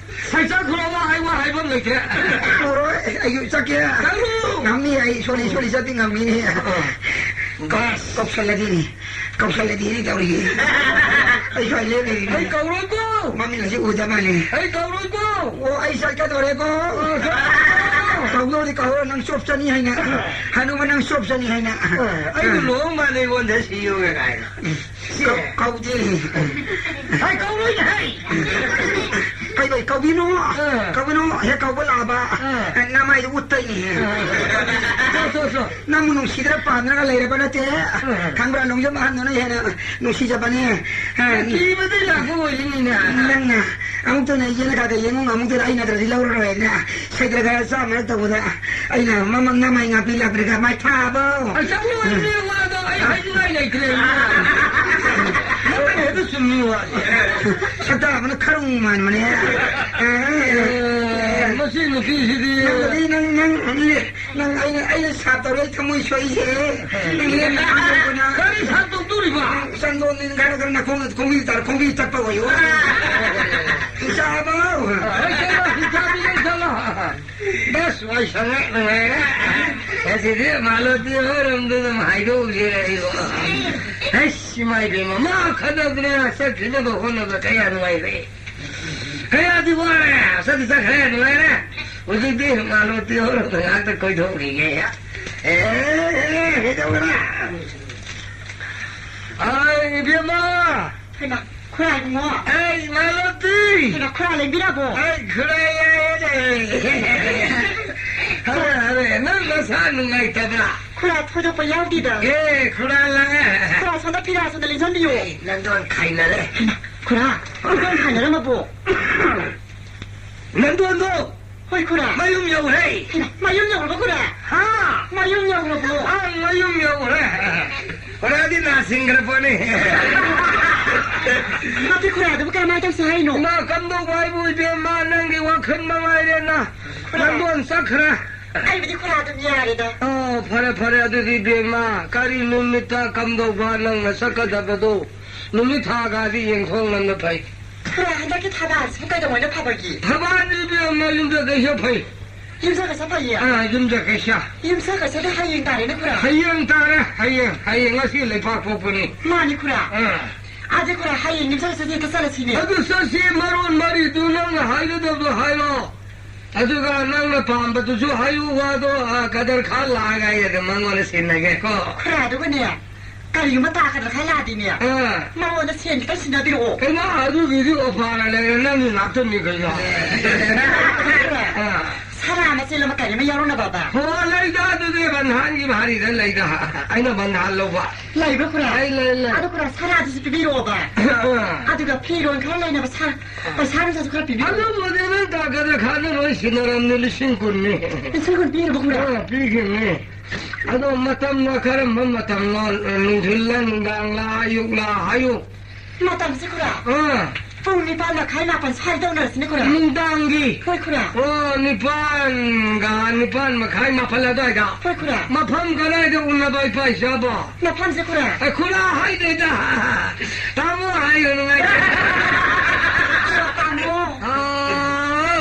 ꯁꯥꯏꯀꯜ ꯊꯣꯛꯂꯛꯑꯣ, ꯑꯩ ꯋꯥ ꯍꯥꯏꯐꯝ ꯂꯩꯇ꯭ꯔꯦ꯫ ꯄꯨꯔꯣꯏ, ꯑꯩꯁꯨ ꯆꯠꯀꯦ꯫ ꯆꯠꯂꯨ꯫ ꯉꯝꯅꯤ, ꯑꯩ ꯁꯣꯜꯂꯤ, ꯁꯣꯜꯂꯤ ꯆꯠꯄꯤ ꯉꯝꯃꯤꯅꯦ꯫ ꯑ꯫ ꯀꯧ-, ꯀꯧꯁꯜꯂꯗꯤ, ꯀꯧꯁꯜꯂꯗꯤ ꯇꯧꯔꯤꯌꯦ꯫ ꯑꯩ ꯁ꯭ꯋꯥꯏ ꯂꯦꯞ ꯂꯩꯔꯤꯅꯦ꯫ ꯑꯩ ꯀꯧꯔꯣꯏꯀꯣ꯫ ꯃꯃꯤꯡ ꯑꯁꯤ ꯎꯗ ꯃꯥꯜꯂꯦ꯫ ꯑꯩ ꯀꯧꯔꯣꯏꯀꯣ꯫ ꯑꯣ, ꯑꯩ ꯆꯠꯀꯗꯧꯔꯦꯀꯣ꯫ ꯑ, ꯆꯠꯂꯣ꯫ ꯀꯧꯗꯧꯔꯤ ꯀꯧꯔꯣ, ꯅꯪ ꯆꯣꯞ ꯆꯅꯤ ꯍꯥꯏꯅ꯫ ꯍꯅꯨꯕ ꯅꯪ ꯆꯣꯞ ꯆꯅꯤ ꯍꯥꯏꯅ꯫ ꯑ, ꯑꯩꯕꯨ ꯂꯨꯍꯣꯡ ꯃꯥꯜꯂꯦ, ꯑꯩꯉꯣꯟꯗ ꯁꯤꯌꯣꯒ ꯀꯥꯏꯅ꯫ ꯀꯧ-, ꯀꯧꯗꯦ꯫ ꯍꯥꯏ, ꯀꯧꯔꯣꯏꯅꯦ, ꯍꯥꯏ꯫ ꯀꯧꯕꯤꯅꯨ, ꯑꯥ꯫ ꯀꯧꯕꯤꯅꯨ, ꯍꯦꯛ ꯀꯧꯕ ꯂꯥꯛꯑꯕ, ꯑꯥ꯫ ꯅꯃꯥꯏꯗꯨ ꯎꯠꯇꯣꯏꯅꯦ꯫ ꯑꯥ꯫ ꯁꯣ, ꯁꯣ, ꯁꯣ꯫ ꯅꯪꯕꯨ ꯅꯨꯡꯁꯤꯗꯅ ꯄꯥꯝꯗꯅꯒ ꯂꯩꯔꯕ ꯅꯠꯇꯦ꯫ ꯑꯥ꯫ ꯈꯪꯕ꯭ꯔꯥ, ꯅꯣꯡꯖꯝ ꯑꯍꯟꯗꯨꯅ ꯍꯦꯟꯅ ꯅꯨꯡꯁꯤꯖꯕꯅꯦ꯫ ꯑꯥ꯫ ꯀꯤꯕꯗꯩ ꯂꯥꯛꯄ ꯑꯣꯏꯗꯣꯏꯅꯤꯅꯦ꯫ ꯅꯪꯅ ꯑꯃꯨꯛꯇꯅ ꯌꯦꯡꯉꯀꯥꯟꯗ ꯌꯦꯡꯉꯨ, ꯑꯃꯨꯛꯇꯅ ꯑꯩ ꯅꯠꯇ꯭ꯔꯗꯤ ꯂꯧꯔꯔꯣꯏꯅ ꯁꯩꯗ꯭ꯔꯒ ꯆꯥꯝꯃꯔꯛ ꯇꯧꯕꯗ ꯑꯩꯅ ꯃꯃꯛ ꯅꯃꯥꯏ ꯉꯥꯛꯄꯤ ꯂꯥꯛꯄꯤꯔꯒ ꯃꯥꯏ ꯊꯥꯕꯧ꯫ ꯑꯆꯧꯕ ꯑꯣꯏꯔꯗꯤ ꯋꯥꯗꯣ ꯑꯩ ꯍꯥꯏꯅꯤꯡꯉꯥꯏ ꯂꯩꯇ꯭ꯔꯦ꯫ ꯅꯪꯅ ꯍꯦꯛꯇ ꯆꯨꯝꯃꯤ ꯋꯥꯁꯦ꯫ ꯁꯛꯇꯥꯕꯅ ꯈꯔꯨꯡ ꯃꯥꯟꯕꯅꯦ꯫ ꯑꯦ, ꯃꯁꯤ ꯅꯨꯄꯤꯁꯤꯗꯤ꯫ ꯅꯪ, ꯅꯪ, ꯅꯪ, ꯅꯪ ꯑꯩꯅ, ꯑꯩꯅ ꯁꯥꯞ ꯇꯧꯔꯦ ꯊꯃꯣꯏ ꯁꯣꯛꯏꯁꯦ꯫ ꯅꯪ ꯂꯦꯝꯅ ꯈꯥꯡꯗꯣꯛꯄꯅ꯫ ꯀꯔꯤ ꯁꯥꯞ ꯇꯧꯗꯣꯔꯤꯕ? ꯆꯟꯗꯣꯟ ꯈꯔ ꯈꯔ ꯅꯈꯣꯡꯗ ꯈꯣꯡꯕꯤ ꯇꯥꯔ ꯈꯣꯡꯕꯤ ꯆꯠꯄ ꯑꯣꯏꯌꯨ꯫ ꯏꯆꯥꯕꯧ꯫ ꯍꯣꯏ, ꯆꯠꯂꯣ, ꯏꯆꯥꯕꯤ, ꯂꯣꯏ ꯆꯠꯂꯣ꯫ ꯑꯁ, ꯋꯥꯏ ꯁꯪꯉꯦ, ꯅꯨꯡꯉꯥꯏꯔꯦ꯫ ꯉꯁꯤꯗꯤ ꯃꯥꯂꯣꯇꯤ ꯍꯣꯏꯔꯣꯝꯗ ꯑꯗꯨꯝ ꯍꯥꯏꯗꯣꯛꯎꯁꯤꯔ ꯑꯩꯕꯣ꯫ ꯑꯁ, ꯏꯃꯥ ꯏꯕꯦꯝꯃ, ꯃꯥ ꯈꯠꯅꯗꯅ ꯆꯠꯈꯤꯅꯕ ꯍꯣꯠꯅꯕ ꯀꯌꯥ ꯅꯨꯡꯉꯥꯏꯈ꯭ꯔꯦ꯫ ꯀꯌꯥꯗꯤ ꯋꯥꯔꯦ, ꯆꯠꯇꯤ ꯆꯠꯈ꯭ꯔꯦ, ꯅꯨꯡꯉꯥꯏꯔꯦ꯫ ꯍꯧꯖꯤꯛꯇꯤ ꯃꯥꯂꯣꯇꯤ ꯍꯣꯏꯔꯣꯝꯗ ꯉꯥꯛꯇ ꯀꯣꯏꯊꯣꯛꯈꯤꯒꯦ꯫ ꯑꯦ, ꯑꯦ, ꯀꯩꯗꯧꯕꯅꯣ? ꯑꯥꯏ, ꯏꯕꯦꯝꯃ! ꯍꯩꯃꯥ, ꯈꯨꯔꯥ ꯏꯕꯨꯡꯉꯣ꯫ ꯑꯩ ꯃꯥꯂꯣꯇꯤ! ꯍꯩꯃꯥ, ꯈꯨꯔꯥ ꯂꯩꯕꯤꯔꯕꯣ? ꯑꯩ ꯈꯨꯔꯥ ꯌꯥꯏꯌꯦ꯫ ꯍꯔꯦ, ꯍꯔꯦ, ꯅꯪ ꯅꯁꯥ ꯅꯨꯡꯉꯥꯏꯇꯕ꯭ꯔꯥ? ꯈꯨꯔꯥ ꯊꯣꯏꯗꯣꯛꯄ ꯌꯥꯎꯗꯦꯗ꯫ ꯑꯦ, ꯈꯨꯔꯥ ꯂꯥꯛꯑꯦ꯫ ꯈꯨꯔꯥ ꯁꯣꯝꯗ ꯐꯤꯔꯥ ꯁꯣꯝꯗ ꯂꯦꯡꯁꯟꯕꯤꯌꯨ꯫ ꯑꯩ ꯅꯪꯗꯣꯟ ꯈꯥꯏꯅꯔꯦ꯫ ꯍꯩꯃꯥ, ꯈꯨꯔꯥ, ꯅꯪꯗꯣꯟ ꯈꯥꯏꯅꯔꯝꯃꯕꯣ? ꯅꯪꯗꯣꯟꯗꯣ ꯍꯣꯏ, ꯈꯨꯔꯥ꯫ ꯃꯌꯨꯝ ꯌꯧꯔꯦ꯫ ꯍꯩꯃꯥ, ꯃꯌꯨꯝ ꯌꯧꯔꯕꯣ, ꯈꯨꯔꯥ? ꯍꯥ? ꯃꯌꯨꯝ ꯌꯧꯔꯕꯣ? ꯑꯥ, ꯃꯌꯨꯝ ꯌꯧꯔꯦ꯫ ꯈꯨꯔꯥꯗꯤ ꯅꯥꯁꯤꯡꯈ꯭ꯔ ꯄꯣꯠꯅꯤ꯫ ꯅꯠꯇꯦ, ꯈꯨꯔꯥ, ꯑꯗꯨꯕꯨ ꯀꯔꯝꯍꯥꯏꯅ ꯇꯧꯁꯦ ꯍꯥꯏꯅꯣ? ꯏꯃꯥ, ꯀꯝꯗꯧꯕ ꯍꯥꯏꯕꯨ, ꯏꯕꯦꯝꯃ, ꯅꯪꯒꯤ ꯋꯥꯈꯜ ꯃꯉꯥꯏꯔꯦꯅ꯫ ꯈꯨꯔꯥ꯫ ꯅꯪꯗꯣꯟ ꯆꯠꯈ꯭ꯔꯦ꯫ ꯑꯩꯕꯨꯗꯤ ꯈꯨꯔꯥ ꯑꯗꯨꯝ ꯌꯥꯔꯦꯗ꯫ ꯑꯣ, ꯐꯔꯦ, ꯐꯔꯦ, ꯑꯗꯨꯗꯤ ꯏꯕꯦꯝꯃ, ꯀꯔꯤ ꯅꯨꯃꯤꯠꯇ ꯀꯝꯗꯧꯕ ꯅꯪꯅ ꯆꯠꯀꯗꯕꯗꯣ? ꯅꯨꯃꯤꯠ ꯊꯥꯒꯗꯤ ꯌꯦꯡꯊꯣꯛ ꯉꯟꯕ ꯐꯩ꯫ ꯈꯨꯔꯥ, ꯍꯟꯗꯛꯀꯤ ꯊꯥꯕꯜꯁꯤꯕꯨ ꯀꯩꯗꯧꯉꯩꯅ ꯐꯕꯒꯦ? ꯊꯥꯕꯜꯗꯤ ꯏꯕꯦꯝꯃ ꯌꯨꯝꯁꯀꯩꯁ ꯐꯩ꯫ ꯌꯨꯝꯁꯀꯩꯁ ꯐꯩꯌꯦ? ꯑꯥ, ꯌꯨꯝꯁꯀꯩꯁ꯫ ꯌꯨꯝꯁꯀꯩꯁꯗꯤ ꯍꯌꯦꯡ ꯇꯥꯔꯦꯅꯦ, ꯈꯨꯔꯥ꯫ ꯍꯌꯦꯡ ꯇꯥꯔꯦ, ꯍꯌꯦꯡ, ꯍꯌꯦꯡ ꯉꯁꯤ ꯂꯩꯄꯥꯛꯄꯣꯛꯄꯅꯤ꯫ ꯃꯥꯅꯤ, ꯈꯨꯔꯥ꯫ ꯑꯥ꯫ ꯑꯗꯨ, ꯈꯨꯔꯥ, ꯍꯌꯦꯡ ꯌꯨꯝꯁꯀꯩꯁꯗ ꯍꯦꯛꯇ ꯆꯠꯂꯁꯤꯅꯦ꯫ ꯑꯗꯨ ꯆꯠꯁꯤ, ꯃꯔꯣꯟ ꯃꯔꯤꯗꯨ ꯅꯪꯅ ꯍꯥꯏꯒꯗꯕꯗꯣ ꯍꯥꯏꯔꯣ꯫ ꯑꯗꯨꯒ ꯅꯪꯅ ꯄꯥꯝꯕꯗꯨꯁꯨ ꯍꯥꯏꯌꯨ, ꯋꯥꯗꯣ, ꯑ, ꯀꯗꯔ ꯈꯥꯟ ꯂꯥꯛꯑꯒ ꯑꯩ ꯑꯗꯨꯝ ꯃꯉꯣꯟꯗ ꯁꯤꯟꯅꯒꯦꯀꯣ꯫ ꯈꯨꯔꯥ, ꯑꯗꯨꯒꯅꯦ, ꯀꯔꯤꯒꯨꯝꯕ ꯇꯥꯒꯗ꯭ꯔꯥ ꯈꯜꯂꯛꯑꯗꯤꯅꯦ꯫ ꯑꯥ꯫ ꯃꯉꯣꯟꯗ ꯁꯦꯟ ꯈꯤꯇꯪ ꯁꯤꯟꯅꯕꯤꯔꯛꯑꯣ꯫ ꯍꯩꯃꯥ, ꯑꯗꯨꯒꯤꯗꯤ ꯑꯣꯐꯔ ꯂꯩꯔꯦ, ꯅꯪꯒꯤ ꯉꯥꯛꯇꯅꯤ ꯀꯩꯅꯣ꯫ ꯑꯥ꯫ ꯁꯅꯥ ꯃꯆꯦꯠ ꯑꯃ ꯀꯔꯤ ꯑꯃ ꯌꯥꯎꯔꯝꯅꯕ? ꯍꯣ, ꯂꯩꯗ, ꯑꯗꯨꯗꯤ ꯕꯟꯙꯥꯟꯒꯤ ꯚꯥꯔꯤꯗ ꯂꯩꯗ꯫ ꯑꯩꯅ ꯕꯟꯙꯥꯟ ꯂꯧꯕ꯫ ꯂꯩꯕ꯭ꯔꯥ, ꯈꯨꯔꯥ? ꯂꯩ, ꯂꯩ, ꯂꯩ꯫ ꯑꯗꯨ, ꯈꯨꯔꯥ, ꯁꯅꯥꯗꯨꯁꯨ ꯄꯤꯕꯤꯔꯛꯑꯣꯕ꯫ ꯑꯥ꯫ ꯑꯗꯨꯒ ꯐꯤꯔꯣꯟ ꯈꯔ ꯂꯩꯅꯕ ꯁꯥ-, ꯄꯩꯁꯥ ꯅꯨꯡꯁꯥꯁꯨ ꯈꯔ ꯄꯤꯕꯤꯔꯛꯑꯣ꯫ ꯑꯗꯨꯕꯨꯗꯤ ꯅꯪ ꯇꯥꯒꯗ꯭ꯔꯥ ꯈꯥꯗ ꯂꯣꯏ ꯁꯤꯟꯅꯔꯝꯅꯤ, ꯂꯤꯁꯤꯡ ꯀꯨꯟꯅꯤ꯫ ꯂꯤꯁꯤꯡ ꯀꯨꯟ ꯄꯤꯔꯕ, ꯈꯨꯔꯥ? ꯑꯥ, ꯄꯤꯈꯤꯕꯅꯤ꯫ ꯑꯗꯣ ꯃꯇꯝꯅ ꯀꯔꯝꯕ ꯃꯇꯝꯅꯣ? ꯅꯨꯡꯊꯤꯜꯂ, ꯅꯨꯡꯗꯥꯡꯂ, ꯑꯌꯨꯛꯂ ꯍꯥꯏꯌꯨ꯫ ꯃꯇꯝꯁꯦ, ꯈꯨꯔꯥ? ꯑꯥ꯫ ꯄꯨꯡ ꯅꯤꯄꯥꯟ ꯃꯈꯥꯏ, ꯃꯥꯄꯟ ꯁ꯭ꯋꯥꯏꯗ ꯇꯧꯅꯔꯁꯤꯅꯦ, ꯈꯨꯔꯥ꯫ ꯅꯨꯡꯗꯥꯡꯒꯤ? ꯍꯣꯏ, ꯈꯨꯔꯥ꯫ ꯑꯣ, ꯅꯤꯄꯥꯟꯒ, ꯅꯤꯄꯥꯟ ꯃꯈꯥꯏ, ꯃꯥꯄꯜ ꯑꯗꯨꯋꯥꯏꯗ꯫ ꯍꯣꯏ, ꯈꯨꯔꯥ꯫ ꯃꯐꯝ ꯀꯗꯥꯏꯗ ꯎꯅꯕ, ꯏꯄꯥ ꯏꯆꯥꯕꯣ? ꯃꯐꯝꯁꯦ, ꯈꯨꯔꯥ? ꯑꯦ, ꯈꯨꯔꯥ ꯍꯥꯏꯗꯦꯗ꯫ ꯇꯥꯃꯣ ꯍꯥꯏꯌꯨ, ꯅꯨꯡꯉꯥꯏꯇꯦ꯫ ꯇꯥꯃꯣ꯫ ꯑꯥ꯫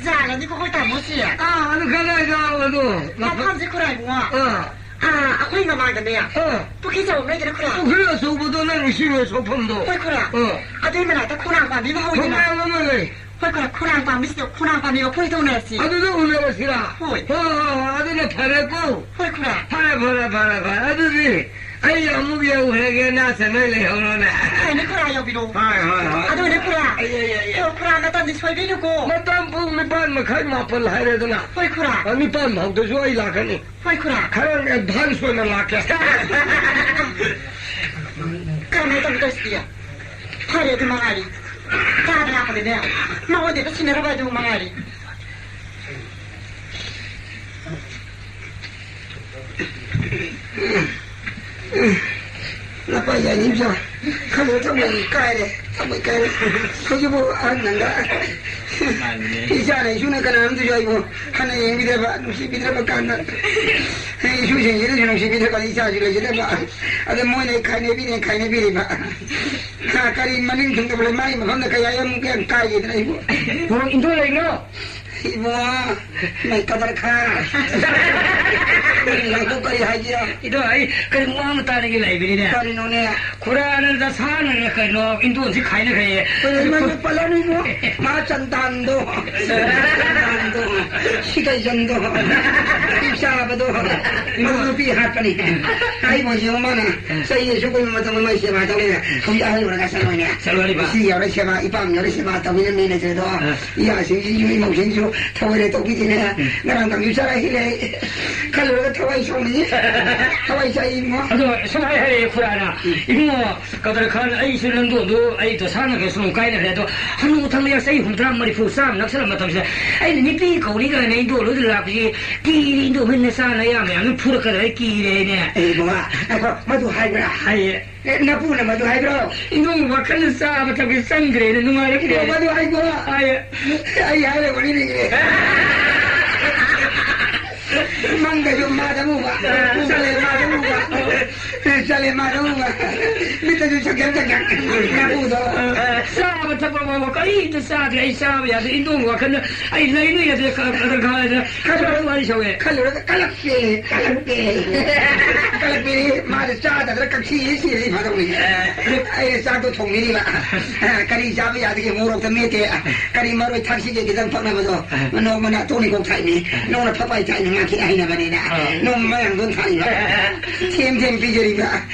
ꯖꯥꯠ ꯑꯅꯤꯀꯣ ꯑꯩꯈꯣꯏ ꯇꯥꯃꯣꯁꯦ꯫ ꯑꯥ, ꯑꯗꯨ ꯀꯗꯥꯏꯗ ꯑꯗꯨ? ꯃꯐꯝꯁꯦ, ꯈꯨꯔꯥ, ꯏꯕꯨꯡꯉꯣ꯫ ꯑꯥ꯫ ꯑꯥ, ꯑꯩꯈꯣꯏ ꯃꯃꯥꯡꯗꯅꯦ꯫ ꯑꯥ꯫ ꯄꯨꯈ꯭ꯔꯤ ꯑꯆꯧꯕ ꯑꯃ ꯂꯩꯗꯅ, ꯈꯨꯔꯥ? ꯄꯨꯈ꯭ꯔꯤ ꯑꯆꯧꯕꯗꯣ ꯅꯪ ꯏꯁꯤꯡ ꯁꯣꯛꯐꯝꯗꯣ? ꯍꯣꯏ, ꯈꯨꯔꯥ꯫ ꯑꯥ꯫ ꯑꯗꯨꯏ ꯃꯅꯥꯛꯇ ꯈꯣꯡꯅꯥꯡ ꯄꯥꯝꯕꯤ ꯑꯃ ꯍꯧꯋꯤꯗꯅ? ꯈꯣꯡꯅꯥꯡ ꯑꯃ ꯂꯩ꯫ ꯍꯣꯏ, ꯈꯨꯔꯥ, ꯈꯣꯡꯅꯥꯡ ꯄꯥꯝꯕꯤꯁꯤꯗ, ꯈꯣꯡꯅꯥꯡ ꯄꯥꯝꯕꯤ ꯃꯈꯣꯏꯗ ꯎꯅꯔꯁꯤ꯫ ꯑꯗꯨꯗ ꯎꯅꯔꯁꯤꯔꯥ? ꯍꯣꯏ꯫ ꯍꯣꯏ, ꯍꯣꯏ, ꯍꯣꯏ, ꯑꯗꯨꯅ ꯐꯔꯦꯀꯣ꯫ ꯍꯣꯏ, ꯈꯨꯔꯥ꯫ ꯐꯔꯦ, ꯐꯔꯦ, ꯐꯔꯦ, ꯐꯔꯦ꯫ ꯑꯗꯨꯗꯤ ꯑꯩ ꯑꯃꯨꯛ ꯌꯧꯈ꯭ꯔꯒꯦ, ꯅꯥꯁ ꯅꯣꯏ ꯂꯩꯍꯧꯔꯣꯅꯦ꯫ ꯐꯔꯦꯅꯦ, ꯈꯨꯔꯥ, ꯌꯧꯕꯤꯔꯣ꯫ ꯍꯣꯏ, ꯍꯣꯏ, ꯍꯣꯏ꯫ ꯑꯗꯨꯅꯦ, ꯈꯨꯔꯥ꯫ ꯑꯩ, ꯑꯩ, ꯑꯩ, ꯑꯩ꯫ ꯑꯣ, ꯈꯨꯔꯥ, ꯃꯇꯝꯗꯤ ꯁꯣꯏꯕꯤꯅꯨꯀꯣ꯫ ꯃꯇꯝ ꯄꯨꯡ ꯅꯤꯄꯥꯟ ꯃꯈꯥꯏ, ꯃꯥꯄꯜ ꯍꯥꯏꯔꯦꯗꯅ꯫ ꯍꯣꯏ, ꯈꯨꯔꯥ꯫ ꯑ, ꯅꯤꯄꯥꯟ ꯐꯥꯎꯗꯁꯨ ꯑꯩ ꯂꯥꯛꯀꯅꯤ꯫ ꯍꯣꯏ, ꯈꯨꯔꯥ꯫ ꯈꯔ ꯑꯦꯗꯚꯥꯟꯁ ꯑꯣꯏꯅ ꯂꯥꯛꯀꯦ꯫ ꯀꯔꯝꯍꯥꯏꯅ ꯇꯧꯅꯤ ꯇꯧꯔꯤꯁꯤꯗꯤ? ꯐꯔꯦ, ꯑꯗꯨ ꯃꯉꯥꯏꯔꯦ꯫ ꯀꯥꯗ ꯂꯥꯛꯄꯗꯅꯦ, ꯃꯉꯣꯟꯗ ꯍꯦꯛꯇ ꯁꯤꯟꯅꯔꯕ ꯑꯗꯨ ꯃꯉꯥꯏꯔꯦ꯫ ꯅꯄꯥ ꯌꯥꯅꯤꯡꯗ꯭ꯔꯣ? ꯈꯜꯂꯨ ꯊꯃꯣꯏ ꯀꯥꯏꯔꯦ, ꯊꯃꯣꯏ ꯀꯥꯏꯔꯦ꯫ ꯍꯧꯖꯤꯛꯄꯨ ꯑꯍꯟ ꯅꯪꯒ ꯃꯥꯅꯤꯅꯦ꯫ ꯏꯆꯥꯅ ꯏꯁꯨꯅ ꯀꯅꯥꯝꯇꯁꯨ ꯑꯩꯕꯨ ꯍꯟꯅ ꯌꯦꯡꯕꯤꯗ꯭ꯔꯕ, ꯅꯨꯡꯁꯤꯕꯤꯗ꯭ꯔꯕ ꯀꯥꯟꯗ, ꯏꯁꯨꯁꯤꯡꯁꯤꯗꯁꯨ ꯅꯨꯡꯁꯤꯕꯤꯗ꯭ꯔꯕ, ꯏꯆꯥꯁꯨ ꯂꯩꯖꯗꯕ, ꯑꯗ ꯃꯣꯏꯅ ꯈꯥꯏꯅꯕꯤꯔꯦ, ꯈꯥꯏꯅꯕꯤꯔꯤꯕ꯫ ꯍꯥ, ꯀꯔꯤ ꯃꯅꯤꯡ ꯊꯨꯡꯗꯕ ꯂꯩ, ꯃꯥꯒꯤ ꯃꯐꯝꯗ ꯀꯌꯥ ꯌꯥꯝ ꯀꯌꯥꯝ ꯀꯥꯏꯒꯦꯗꯅ ꯑꯩꯕꯨ꯫ ꯍꯣ, ꯏꯟꯊꯣꯛ ꯂꯩꯅꯣ꯫ ꯏꯕꯨꯡꯉꯣ, ꯅꯪ ꯀꯗꯔ ꯈꯥ꯫ ꯅꯪ ꯀꯔꯤ ꯍꯥꯏꯒꯦ? ꯏꯗꯣ, ꯑꯩ ꯀꯔꯤ ꯋꯥ ꯑꯃ ꯇꯥꯅꯒꯦ ꯂꯩꯕꯅꯤꯅꯦ꯫ ꯀꯔꯤꯅꯣꯅꯦ? ꯈꯨꯔꯥꯅ ꯗꯁꯥꯅ ꯀꯩꯅꯣ ꯏꯟꯗꯣꯟꯁꯤ ꯈꯥꯏꯅꯈ꯭ꯔꯦ꯫ ꯀꯔꯤ ꯃꯥꯅ ꯄꯜꯂꯛꯅꯤꯕꯣ? ꯃꯥ ꯆꯟꯗꯥꯟꯗꯣ, ꯆꯟꯗꯥꯟꯗꯣ, ꯁꯤꯀꯩꯖꯟꯗꯣ, ꯅꯨꯄꯤ ꯆꯥꯕꯗꯣ, ꯃꯗꯨ ꯅꯨꯄꯤ ꯍꯥꯠꯄꯅꯤ꯫ ꯑꯩꯕꯨ ꯌꯦꯡꯉꯣ, ꯃꯥꯅ ꯆꯍꯤ ꯑꯁꯨꯛ ꯀꯨꯏꯕ ꯃꯇꯝꯗ ꯃꯥꯏ ꯁꯦꯕꯥ ꯇꯧꯔꯦ꯫ ꯍꯧꯖꯤꯛ ꯑꯍꯜ ꯑꯣꯏꯔꯒ ꯆꯠꯂꯣꯏꯅꯦ꯫ ꯆꯠꯂꯣꯏꯕ꯫ ꯏꯆꯦ ꯌꯥꯎꯔꯦ ꯁꯦꯕꯥ, ꯏꯄꯥꯝ ꯌꯥꯎꯔꯦ ꯁꯦꯕꯥ ꯇꯧꯕꯤꯅ ꯃꯤ ꯂꯩꯇ꯭ꯔꯦꯗꯣ꯫ ꯑ꯫ ꯏꯌꯥꯁꯤꯡꯁꯤ, ꯌꯨꯝ ꯏꯃꯧꯁꯤꯡꯁꯨ ꯊꯑꯣꯏꯅ ꯇꯧꯕꯤꯗꯦꯅꯦ꯫ ꯎꯝ꯫ ꯉꯔꯥꯡ ꯀꯥꯡꯁꯨ ꯆꯥꯔ ꯍꯤꯜꯂꯦ꯫ ꯈꯜꯂꯨꯔꯒ ꯊꯋꯥꯏ ꯁꯥꯎꯅꯤꯡꯉꯤ꯫ ꯊꯋꯥꯏ ꯆꯥꯛꯏ ꯏꯕꯨꯡꯉꯣ꯫ ꯑꯗꯣ ꯁꯨꯃꯥꯏ ꯍꯥꯏꯔꯛꯑꯦ ꯈꯨꯔꯥꯅ, ꯎꯝ꯫ "ꯏꯕꯨꯡꯉꯣ ꯀꯗꯔ ꯈꯥꯟ, ꯑꯩꯁꯨ ꯅꯪꯗꯣ ꯑꯗꯨ ꯑꯩ ꯗꯣꯁꯥꯅ ꯀꯩꯁꯨ ꯑꯃꯨꯛ ꯀꯥꯏꯅꯈ꯭ꯔꯦ꯫ ꯑꯗꯣ ꯍꯅꯨ ꯊꯪꯗ ꯆꯍꯤ ꯍꯨꯝꯗ꯭ꯔꯥ, ꯃꯔꯤꯐꯨ, ꯆꯥꯝꯃ ꯅꯛꯁꯜꯂꯛꯄ ꯃꯇꯝꯁꯤꯗ ꯑꯩꯅ ꯅꯨꯄꯤ ꯀꯧꯅꯤ ꯀꯥꯏꯅ ꯏꯟꯗꯣꯜꯂꯣꯏꯗ ꯂꯥꯛꯄꯁꯤ ꯀꯤꯔꯦ꯫ ꯏꯟꯗꯣꯜ ꯍꯣꯏ ꯅꯆꯥ ꯅꯌꯥ ꯃꯌꯥꯝꯗꯨ ꯐꯨꯔꯛꯀꯗ꯭ꯔꯥ ꯑꯩ ꯀꯤꯔꯦꯅꯦ꯫" ꯑꯦ ꯏꯕꯨꯡꯉꯣ, ꯉꯥꯏꯈꯣ, ꯃꯗꯨ ꯍꯥꯏꯕ꯭ꯔꯥ? ꯍꯥꯏꯌꯦ꯫ ꯑꯦ, ꯅꯄꯨꯅ ꯃꯗꯨ ꯍꯥꯏꯕ꯭ꯔꯣ? ꯏꯕꯨꯡ ꯋꯥꯈꯜꯅ ꯆꯥꯕ ꯊꯛꯄꯁꯤ ꯆꯪꯗ꯭ꯔꯦꯅ ꯅꯨꯡꯉꯥꯏꯔꯛꯇ꯭ꯔꯦ꯫ ꯏꯕꯨꯡ ꯃꯗꯨ ꯍꯥꯏꯕ꯭ꯔꯣ? ꯍꯥꯏꯌꯦ꯫ ꯑꯩ ꯍꯥꯏꯔꯕꯅꯤꯅꯦ꯫ ꯃꯪꯗꯁꯨ ꯃꯥꯗ ꯎꯕ, ꯆꯠꯂꯦ ꯃꯥꯗ ꯎꯕ, ꯆꯠꯂꯦ ꯃꯥꯗ ꯎꯕ, ꯃꯤꯠꯇꯁꯨ ꯁꯛꯌꯥꯝ ꯁꯛꯌꯥꯝ ꯃꯥꯗ ꯎꯗꯣ꯫ ꯆꯥꯕ ꯊꯛꯄ ꯐꯥꯎꯕ ꯀꯔꯤꯝꯇ ꯆꯥꯗ꯭ꯔꯦ꯫ ꯑꯩ ꯆꯥꯕ ꯌꯥꯗ꯭ꯔꯦ꯫ ꯏꯟꯗꯣꯡ ꯋꯥꯈꯜꯗ ꯑꯩ ꯂꯩꯕ ꯌꯥꯗ꯭ꯔꯦ꯫ ꯈ-, ꯈ-, ꯈ-, ꯈ-, ꯈꯔ ꯋꯥꯔꯤ ꯁꯧꯋꯦ꯫ ꯈꯜꯂꯨꯔꯒ ꯀꯂꯛꯄꯦ, ꯀꯂꯛꯄꯦ, ꯀꯂꯛꯄꯦ꯫ ꯃꯥꯗ ꯆꯥꯗꯗꯅ ꯀꯛꯁꯤ ꯁꯤꯔꯗꯤ ꯐꯗꯧꯅꯤ꯫ ꯑꯩꯅ ꯆꯥꯛꯇꯣ ꯊꯣꯡꯕꯤꯔꯤꯕ꯫ ꯀꯔꯤ ꯆꯥꯕ ꯌꯥꯗꯒꯦ? ꯃꯣꯔꯣꯛꯇ ꯃꯦꯠꯇꯦ꯫ ꯀꯔꯤ ꯃꯔꯣꯏ ꯊꯥꯛꯁꯤꯒꯦ? ꯈꯤꯇꯪ ꯄꯛꯅꯕꯗꯣ꯫ ꯅꯣꯡꯃꯅ ꯇꯣꯅꯤꯀꯣꯛ ꯊꯥꯛꯏꯅꯤ, ꯅꯣꯡꯃꯅ ꯐꯄꯥꯏ ꯊꯥꯛꯏꯅꯤ, ꯃꯥꯒꯤ ꯍꯩꯅꯕꯅꯤꯅ꯫ ꯑꯥ꯫ ꯅꯣꯡꯃ ꯃꯌꯥꯝꯗꯣ ꯊꯥꯛꯏꯕ꯫ ꯊꯦꯝ ꯊꯦꯝ ꯄꯤꯖꯔꯤꯕ꯫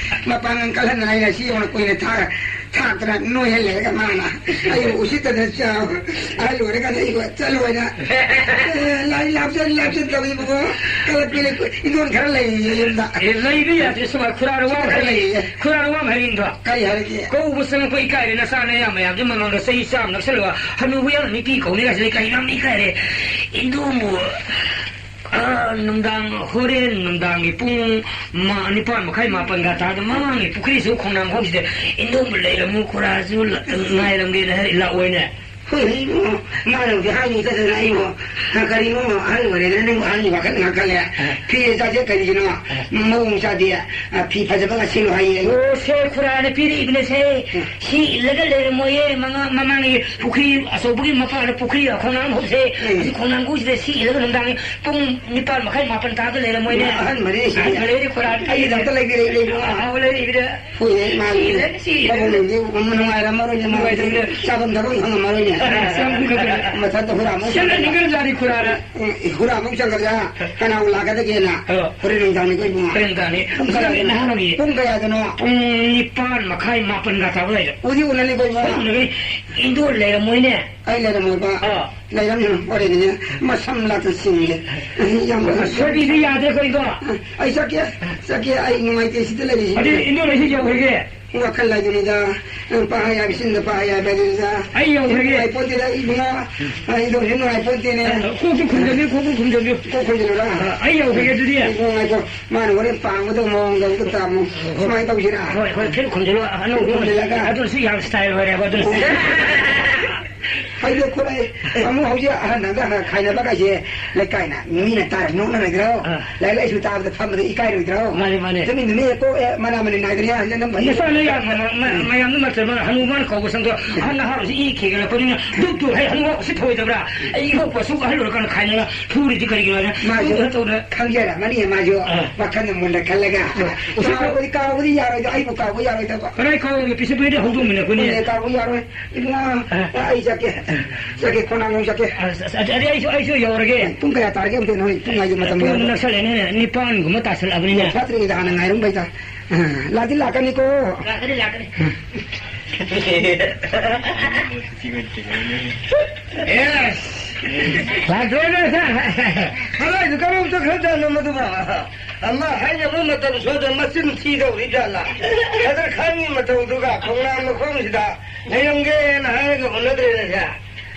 ꯃꯄꯥꯡꯒꯜ ꯀꯜꯍꯟꯗꯅ ꯑꯩꯅ ꯁꯤ ꯌꯧꯅ ꯀꯨꯏꯅ ꯊꯥꯛ-, ꯊꯥꯛꯇꯅ ꯅꯣꯏꯍꯜꯂꯦꯒ ꯃꯥꯅ꯫ ꯑꯩꯕꯨ ꯎꯁꯤꯠꯇꯗꯅ ꯆꯥꯎ-, ꯑꯍꯜ ꯑꯣꯏꯔꯀꯥꯟꯗ ꯑꯩꯕꯨ ꯆꯠꯂꯣꯏꯅ꯫ ꯑꯦ, ꯂꯥꯏ ꯂꯥꯞꯆꯟ ꯂꯥꯞꯆꯟ ꯇꯧꯏꯕꯀꯣ꯫ ꯀꯂꯛꯄꯤ ꯂꯩ-, ꯏꯟꯗꯣꯟ ꯈꯔ ꯂꯩꯔꯤꯌꯦ ꯌꯨꯝꯗ꯫ ꯑꯦ, ꯂꯩꯕ ꯌꯥꯗ꯭ꯔꯦ ꯁꯨꯃꯥꯏ ꯈꯨꯔꯥꯔ ꯋꯥ ꯈꯔ ꯍꯥꯏꯔꯤ꯫ ꯂꯩꯔꯤꯌꯦ꯫ ꯈꯨꯔꯥꯔ ꯋꯥ ꯍꯥꯏꯔꯤꯗꯣ꯫ ꯀꯔꯤ ꯍꯥꯏꯔꯒꯦ? ꯀꯧꯕ ꯆꯪꯉꯛꯄ ꯏꯀꯥꯏꯔꯦ, ꯅꯆꯥ ꯅꯌꯥ ꯃꯌꯥꯝꯁꯦ ꯃꯉꯣꯟꯗ ꯆꯍꯤ ꯆꯥꯝꯃ ꯅꯛꯁꯜꯂꯒ ꯍꯅꯨꯕ ꯌꯥꯝꯅ ꯅꯨꯄꯤ ꯀꯧꯅꯤ ꯀꯥꯏꯁꯤꯗ ꯀꯩ ꯉꯝꯅꯤ ꯀꯥꯏꯔꯦ꯫ ꯏꯟꯗꯣꯝꯕꯨ, ꯑꯥ, ꯅꯨꯡꯗꯥꯡ, ꯍꯣꯔꯦꯟ ꯅꯨꯡꯗꯥꯡꯒꯤ ꯄꯨꯡ ꯃꯥ-, ꯅꯤꯄꯥꯟ ꯃꯈꯥꯏ, ꯃꯥꯄꯟꯒ ꯇꯥꯗ ꯃꯃꯥꯡꯒꯤ ꯄꯨꯈ꯭ꯔꯤꯁꯨ ꯈꯣꯡꯅꯥꯡ ꯈꯣꯡꯁꯤꯗ ꯏꯟꯗꯣꯝꯕꯨ ꯂꯩꯔꯝꯃꯨ, ꯈꯨꯔꯥꯁꯨ ꯂ-, ꯉꯥꯏꯔꯝꯒꯦꯅ ꯍꯥꯏ ꯂꯥꯛꯑꯣꯏꯅꯦ꯫ ꯏꯕꯨꯡꯉꯣ, ꯃꯥꯅ ꯍꯧꯖꯤꯛ ꯍꯥꯏꯅꯤ ꯆꯠꯇꯅ ꯑꯩꯕꯨ, "ꯀꯔꯤꯅꯣ ꯑꯍꯜ ꯑꯣꯏꯔꯦꯅ ꯅꯪꯕꯨ ꯑꯍꯜꯒꯤ ꯋꯥꯈꯜ ꯉꯥꯡꯈꯠꯂꯦ? ꯐꯤ ꯆꯥꯁꯦ ꯀꯔꯤꯒꯤꯅꯣ? ꯃꯑꯣꯡ ꯆꯥꯗꯦ, ꯐꯤ ꯐꯖꯕꯒ ꯁꯦꯠꯂꯨ ꯍꯥꯏꯌꯦ ꯑꯩ"꯫ ꯑꯣ, ꯁꯦ ꯈꯨꯔꯥꯅ ꯄꯤꯔꯛꯏꯕꯅꯦ ꯁꯦ꯫ ꯎꯝ꯫ ꯁꯤ ꯏꯜꯂꯒ ꯂꯩꯔꯝꯃꯣꯏꯌꯦ꯫ ꯃꯉꯥ-, ꯃꯃꯥꯡꯒꯤ ꯄꯨꯈ꯭ꯔꯤ ꯑꯆꯧꯕꯒꯤ ꯃꯄꯥꯟꯗ ꯄꯨꯈ꯭ꯔꯤ ꯈꯣꯡꯅꯥꯡ ꯍꯧꯁꯦ꯫ ꯎꯝ꯫ ꯑꯁꯤ ꯈꯣꯡꯅꯥꯡꯈꯣꯡꯁꯤꯗ ꯁꯤ ꯏꯜꯂꯒ ꯅꯨꯡꯗꯥꯡꯒꯤ ꯄꯨꯡ ꯅꯤꯄꯥꯟ ꯃꯈꯥꯏ ꯃꯥꯄꯟ ꯇꯥꯕꯗ ꯂꯩꯔꯝꯃꯣꯏꯅꯦ꯫ ꯑꯍꯟ ꯃꯔꯤ ꯁꯤꯗꯤ꯫ ꯑꯍꯟ ꯃꯔꯤ ꯈꯨꯔꯥꯅ ꯑꯩꯒꯤꯗꯃꯛꯇ ꯂꯩꯕꯤꯔꯛꯏ, ꯂꯩꯕꯤꯔꯛꯏ꯫ ꯑꯍꯥꯎ ꯂꯩꯔꯤꯕꯗ꯫ ꯍꯣꯏꯅꯦ, ꯃꯥꯅꯤ꯫ ꯁꯤ ꯂꯩ-, ꯁꯤ ꯂꯩ-, ꯃꯕꯨꯡꯗꯤ ꯅꯨꯡꯉꯥꯏꯔꯝꯃꯔꯣꯏꯅꯦ, ꯃꯥ ꯅꯨꯡꯉꯥꯏꯇꯕꯅꯦ꯫ ꯆꯥꯐꯝ ꯊꯛꯐꯝ ꯈꯪꯉꯝꯃꯔꯣꯏꯅꯦ꯫ ꯑꯁ, ꯌꯥꯝ ꯅꯨꯡꯉꯥꯏꯇꯕꯅꯦ꯫ ꯃꯊꯟꯇ ꯍꯨꯔꯥꯟꯕ ꯁꯤ ꯂꯩꯅꯤꯡꯉꯥꯏ ꯖꯥꯠꯅꯤ ꯈꯨꯔꯥꯅ꯫ ꯎꯝ, ꯍꯨꯔꯥꯟꯕ ꯆꯪꯒꯗ꯭ꯔꯥ? ꯀꯅꯥꯕꯨ ꯂꯥꯛꯀꯗꯒꯦꯅ? ꯑ꯫ ꯍꯣꯔꯦꯟ ꯅꯨꯡꯗꯥꯡꯅꯤꯀꯣ ꯏꯕꯨꯡꯉꯣ꯫ ꯍꯣꯔꯦꯟ ꯅꯨꯡꯗꯥꯡꯅꯤ꯫ ꯄꯨꯡ ꯀꯌꯥꯗꯅꯣ? ꯅꯍꯥꯟꯒꯤ꯫ ꯄꯨꯡ ꯀꯌꯥꯗꯅꯣ? ꯄꯨꯡ ꯅꯤꯄꯥꯟ ꯃꯈꯥꯏ, ꯃꯥꯄꯟꯒ ꯇꯥꯕ ꯑꯗꯨꯋꯥꯏꯗ꯫ ꯎꯗꯤ ꯎꯅꯅꯤꯀꯣ ꯏꯕꯨꯡꯉꯣ꯫ ꯎꯅꯒꯅꯤ꯫ ꯏꯟꯗꯣꯔ ꯂꯩꯔꯝꯃꯣꯏꯅꯦ꯫ ꯑꯩ ꯂꯩꯔꯝꯃꯣꯏꯕ꯫ ꯑꯥ꯫ ꯂꯩꯔꯝꯅꯤ, ꯍꯣꯔꯦꯟꯅꯦ꯫ ꯃꯁꯝ ꯂꯥꯛꯇ ꯆꯤꯡꯒꯦ꯫ ꯑꯩ ꯌꯥꯝ ꯁꯣꯏꯕꯤꯗꯤ ꯌꯥꯗ꯭ꯔꯦ ꯑꯩꯈꯣꯏꯗꯣ꯫ ꯑꯩ ꯆꯠꯀꯦ, ꯆꯠꯀꯦ, ꯑꯩ ꯅꯨꯡꯉꯥꯏꯇꯦ ꯁꯤꯗ ꯂꯩꯔꯤꯁꯤ꯫ ꯑꯗꯨꯗꯤ ꯏꯟꯗꯣꯔ ꯑꯩꯁꯨ ꯌꯧꯈ꯭ꯔꯒꯦ꯫ ꯋꯥꯈꯜ ꯍꯥꯏꯗꯨꯅꯤꯗ, ꯄꯥ ꯌꯥꯕ ꯏꯁꯤꯡꯗ ꯄꯥ ꯌꯥꯕ ꯍꯥꯏꯗꯨꯅꯤꯗ꯫ ꯑꯩ ꯌꯧꯈ꯭ꯔꯒꯦ꯫ ꯅꯨꯡꯉꯥꯏꯄꯣꯠꯇꯦꯗ ꯏꯕꯨꯡꯉꯣ, ꯑꯩ ꯌꯧꯈ꯭ꯔꯦ ꯅꯨꯡꯉꯥꯏꯄꯣꯠꯇꯦꯅꯦ꯫ ꯀꯣꯛꯇꯨ ꯈꯨꯝꯖꯟꯕꯤꯌꯨ, ꯀꯣꯛꯇꯨ ꯈꯨꯝꯖꯟꯕꯤꯌꯨ꯫ ꯀꯣꯛ ꯈꯨꯝꯖꯤꯜꯂꯨꯔꯥ? ꯑ, ꯑꯩ ꯌꯧꯈ꯭ꯔꯒꯦ ꯑꯗꯨꯗꯤ꯫ ꯏꯕꯨꯡꯉꯣ ꯉꯥꯏꯈꯣ, ꯃꯥꯅ ꯍꯣꯔꯦꯟ ꯄꯥꯡꯒꯗꯧꯕ ꯃꯑꯣꯡꯗ ꯑꯝꯇ ꯇꯥꯃꯨ꯫ ꯍꯣꯏ꯫ ꯁꯨꯃꯥꯏꯅ ꯇꯧꯁꯤꯔꯥ? ꯍꯣꯏ, ꯍꯣꯏ, ꯈꯤꯇꯪ ꯈꯨꯝꯖꯤꯜꯂꯣ, ꯑꯅꯧꯕ ꯈꯨꯝꯖꯤꯜꯂꯒ꯫ ꯑꯗꯨꯅꯁꯨ ꯌꯥꯝ style ꯑꯣꯏꯔꯦꯕ, ꯑꯗꯨꯅꯁꯨ꯫ ꯍꯥꯏꯗꯣꯛꯈ꯭ꯔꯦ꯫ ꯑꯃꯨꯛ ꯍꯧꯖꯤꯛ ꯑꯍꯟ ꯑꯃꯒ ꯈꯥꯏꯅꯕ ꯀꯥꯏꯁꯦ ꯂꯩꯀꯥꯏꯅ ꯃꯤꯅ ꯇꯥꯔ ꯅꯣꯛꯅꯔꯣꯏꯗ꯭ꯔꯣ? ꯑꯥ꯫ ꯂꯥꯏꯔꯤꯛ ꯂꯥꯏꯁꯨ ꯇꯥꯕꯗ ꯐꯝꯕꯗ ꯏꯀꯥꯏꯔꯣꯏꯗ꯭ꯔꯣ? ꯃꯥꯅꯦ, ꯃꯥꯅꯦ꯫ ꯇꯨꯃꯤꯟ ꯇꯨꯃꯤꯟ ꯀꯣꯛ, ꯑꯦ, ꯃꯅꯥ ꯃꯅꯤꯟ ꯅꯥꯏꯗ꯭ꯔꯦ ꯍꯥꯏꯅ ꯑꯗꯨꯝ ꯐꯩ꯫ ꯅꯆꯥ ꯅꯌꯥ ꯃ-, ꯃ-, ꯃ-, ꯎꯝ꯫ ꯃꯌꯥꯝꯗꯨ ꯅꯠꯇ꯭ꯔ ꯃꯥꯅ ꯍꯅꯨ ꯃꯥꯅ ꯀꯧꯕ ꯁꯪꯗꯣ ꯑꯍꯟ ꯅꯍꯥ ꯑꯣꯏꯔꯁꯨ ꯏ ꯈꯤꯒꯠꯂꯛꯄꯅꯤꯅ ꯗꯨꯞ ꯗꯨꯞ ꯍꯦꯛ ꯍꯅꯨ ꯎꯁꯤꯠ ꯊꯑꯣꯏꯗꯕ꯭ꯔꯥ? ꯑꯩ ꯏꯕꯣꯛꯄ ꯑꯁꯨꯛ ꯑꯍꯜ ꯑꯣꯏꯔꯀꯥꯟꯗ ꯈꯥꯏꯅꯔ ꯐꯨꯔꯤꯗꯤ ꯀꯔꯤꯒꯤꯅꯣ ꯍꯥꯏꯅ ꯃꯥꯁꯨ ꯗꯨꯞ ꯗꯨꯞ ꯇꯧꯗꯅ ꯈꯪꯖꯔꯝꯃꯅꯤ ꯃꯥꯁꯨ꯫ ꯑꯥ꯫ ꯋꯥꯈꯜꯅ ꯃꯨꯟꯅ ꯈꯜꯂꯒ꯫ ꯑꯥ꯫ ꯎꯁꯤꯠ ꯀꯥꯎꯕꯗꯤ, ꯀꯥꯎꯕꯗꯤ ꯌꯥꯔꯣꯏꯗ, ꯑꯩꯕꯨ ꯀꯥꯎꯕ ꯌꯥꯔꯣꯏꯗꯕ꯫ ꯀꯗꯥꯏ ꯀꯥꯎꯔꯒꯦ? ꯄꯤꯁꯛ ꯄꯤꯛꯏꯗ ꯍꯧꯗꯣꯛꯃꯤꯟꯅ ꯑꯩꯈꯣꯏꯅꯤ꯫ ꯍꯣꯏꯅꯦ, ꯀꯥꯎꯕ ꯌꯥꯔꯣꯏ꯫ ꯏꯕꯨꯡꯉꯣ, ꯑ꯫ ꯑꯩ ꯆꯠꯀꯦ꯫ ꯆꯠꯀꯦ, ꯈꯣꯡꯅꯥꯡ ꯂꯣꯝ ꯆꯠꯀꯦ꯫ ꯑꯁ, ꯑꯁ, ꯑꯗꯨꯗꯤ ꯑꯩꯁꯨ, ꯑꯩꯁꯨ ꯌꯧꯔꯒꯦ꯫ ꯄꯨꯡ ꯀꯌꯥ ꯇꯥꯔꯒꯦ ꯑꯝꯇ ꯅꯣꯏ ꯄꯨꯡ ꯍꯥꯏꯁꯦ ꯃꯇꯝ ꯄꯨꯡ ꯌꯧꯔꯦ꯫ ꯅꯛꯁꯜꯂꯛꯑꯦꯅꯦ, ꯅꯤꯄꯥꯟꯒꯨꯝꯕ ꯇꯥꯁꯜꯂꯛꯑꯕꯅꯤꯅꯦ꯫ ꯐꯠꯇ꯭ꯔꯤꯉꯩꯗ ꯍꯥꯟꯅ ꯉꯥꯏꯔꯝꯕꯩꯗ꯫ ꯑ, ꯂꯥꯛꯇꯤ ꯂꯥꯛꯀꯅꯤꯀꯣ꯫ ꯂꯥꯛꯀꯅꯤ, ꯂꯥꯛꯀꯅꯤ꯫ ꯑꯦꯁ! ꯂꯥꯛꯇ꯭ꯔꯣꯅꯦ, ꯁꯥꯔ? ꯀꯗꯥꯏꯗ ꯀꯔꯣꯝ ꯆꯠꯈ꯭ꯔꯖꯥꯠꯅꯣ ꯃꯗꯨꯕꯣ? ꯑꯃ ꯍꯥꯏꯅꯕ ꯃꯇꯝ ꯁꯣꯏꯗ ꯃꯆꯤꯟ ꯊꯤꯗꯧꯔꯤ ꯖꯥꯠꯂꯥ? ꯈꯗꯔ ꯈꯥꯟꯒꯤ ꯃꯇꯧꯗꯨꯒ ꯈꯣꯡꯅꯥꯡ ꯃꯈꯣꯡꯁꯤꯗ ꯂꯩꯔꯝꯒꯦꯅ ꯍꯥꯏꯔꯒ ꯎꯅꯗ꯭ꯔꯦꯅꯦ ꯁꯦ꯫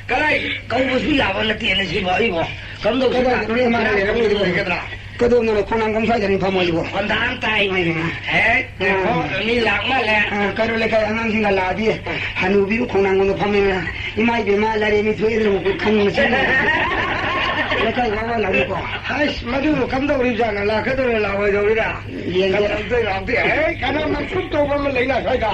ꯀꯗꯥꯏ ꯀꯧꯕꯁꯨ ꯌꯥꯕ ꯅꯠꯇꯦꯅꯦ ꯁꯤꯕꯣ ꯑꯩꯕꯣ꯫ ꯀꯝꯗꯧꯁꯤꯔꯥ? ꯀꯗꯥꯏꯗꯅꯣ ꯃꯥꯅ ꯂꯩꯔꯝꯒꯗꯕ? ꯂꯩꯒꯗ꯭ꯔꯥ? ꯀꯗꯣꯝꯗꯅꯣ ꯈꯣꯡꯅꯥꯡ ꯀꯣꯡ ꯁ꯭ꯋꯥꯏꯗꯅꯤ ꯐꯝꯃꯣꯏꯁꯤꯕꯣ? ꯍꯣꯟꯗꯥ ꯑꯃ ꯇꯥꯏ꯫ ꯍꯣꯏꯅꯦ꯫ ꯍꯦꯛ ꯉꯥꯏꯈꯣ, ꯑꯥ꯫ ꯃꯤ ꯂꯥꯛ ꯃꯥꯜꯂꯦ꯫ ꯑꯥ, ꯀꯩꯔꯣꯜ ꯂꯩꯀꯥꯏ ꯑꯉꯥꯡꯁꯤꯡꯒ ꯂꯥꯛꯑꯗꯤ ꯍꯅꯨꯕꯤꯕꯨ ꯈꯣꯡꯅꯥꯡ ꯀꯣꯡꯗ ꯐꯝꯃꯦꯅ ꯏꯃꯥ ꯏꯕꯦꯝꯃ, ꯂꯥꯏꯔꯦꯝꯕꯤ ꯊꯣꯛꯑꯦꯗꯅ ꯃꯈꯣꯏ ꯈꯪꯕ ꯆꯪꯉꯦ꯫ ꯂꯩꯀꯥꯏ ꯋꯥ ꯋꯥ ꯂꯥꯎꯅꯀꯣ꯫ ꯍꯩꯁ, ꯃꯗꯨꯕꯨ ꯀꯝꯗꯧꯔꯤꯕꯖꯥꯠꯅꯣ? ꯂꯥꯛꯀꯗꯧꯔꯤꯔꯥ, ꯂꯥꯛꯑꯣꯏꯗꯧꯔꯤꯔꯥ? ꯌꯦꯡꯒꯦ꯫ ꯀꯝꯗꯧꯗꯣꯏꯅꯣ? ꯑꯝꯇ, ꯑꯦ, ꯀꯩꯅꯣ ꯃꯟꯇ꯭ꯔꯨꯞ ꯇꯧꯕ ꯑꯃ ꯂꯩꯅ ꯁ꯭ꯋꯥꯏꯗ꯫